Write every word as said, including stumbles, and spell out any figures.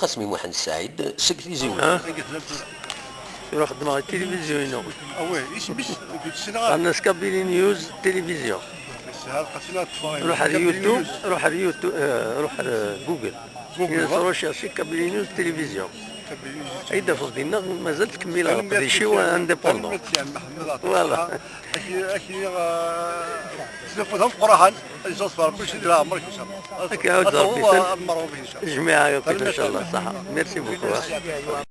Qasmi Muḥend Saɛid seg Tizi Wezzu. Tura xeddmeɣ i tilivizyu-inu. Qqaren-as Kabylie News Télévision. Ruḥ ar YouTube, ruḥ ar YouTube, eh, ruḥ ar Google. Ini-as recherche Kabylie News Télévision. Ay d-tafeḍ dinna, mazal ttkemmileɣ leqdic-iw indépendant. Voilà. Akka, ɛawed Rebbi, jmiɛ akk, inchallah, ṣaḥa. Merci beaucoup, hein.